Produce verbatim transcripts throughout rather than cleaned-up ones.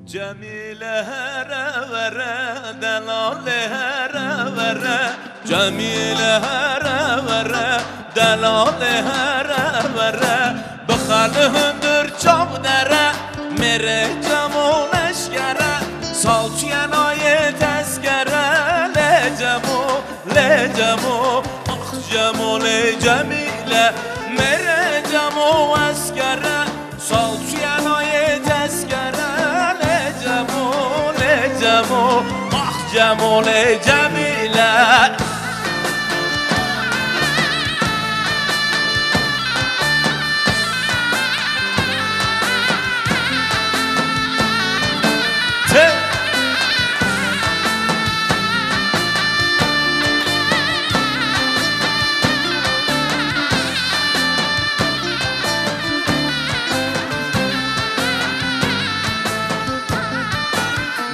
Cemîle here vere, delalê here vere. Cemîle here vere, delalê here vere. Bi xelê hundir çav dere, mêrê Cemo leşkere. Sal çûye nayê tezkere, lê Cemo, lê Cemo. Ax Cemo lê Cemîle, mêrê Cemo eskere. Sal çûye nayê tezkere, lê Cemo, lê Cemo, ax Cemo lê Cemîle. Tê.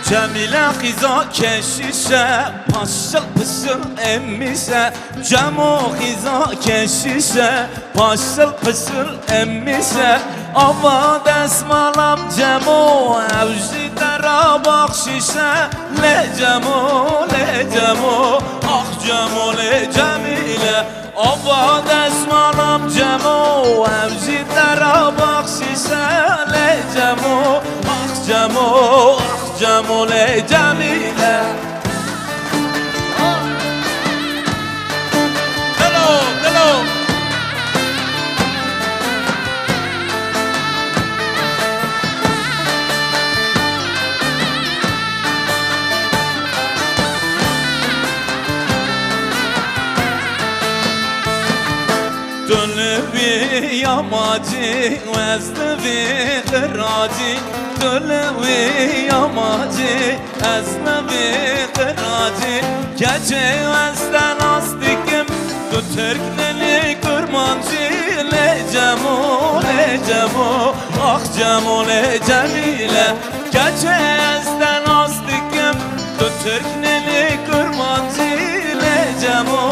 Cemîle xîza keşîş e, paşil pişil emmîş e. Cemo xîza keşîş e, paşil pişil emmîş e. Ava desmalam Cemo, ew jî te ra baxşîş e. Lê Cemo, lê Cemo, ax Cemo lê Cemîle. Ava desmalam Cemo, ew jî te ra baxşîş e. Lê Cemo, ax Cemo, ax Cemo lê Cemîle. Dilo, dilo. Tu li wî yamacî û ez li vî xiracî, tu li wî yamacî, ez li vî xiracî. Keçê ez te nas dikim, tu tirk nelî kurmancî, lê Cemo, lê Cemo, ax Cemo lê Cemîle. Keçê ez te nas dikim, tu tirk nelî kurmancî, lê Cemo,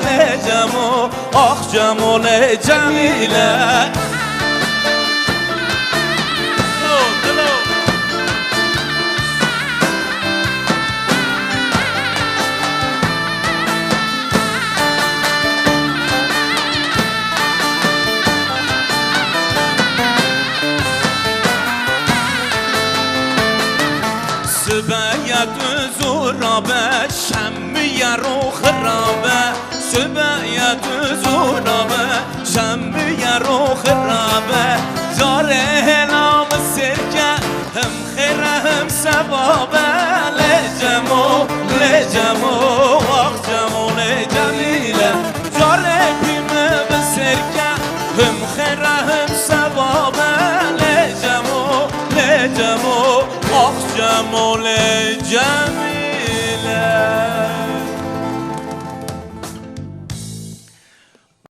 lê Cemo, ax Cemo lê Cemîle. Dilo, dilo. Sibe ye tu zûra be, şemiye ro xira be. Sibe ye tu zûra be, şemiye ro xira be. Carê hêla min sêr ke, him xêr e him seva be. Lê Cemo, lê Cemo, ax Cemo lê Cemîle. Carê pî min bi sêr ke, him xêr e him seva be. Lê Cemo, lê Cemo, ax Cemo lê Cemîle.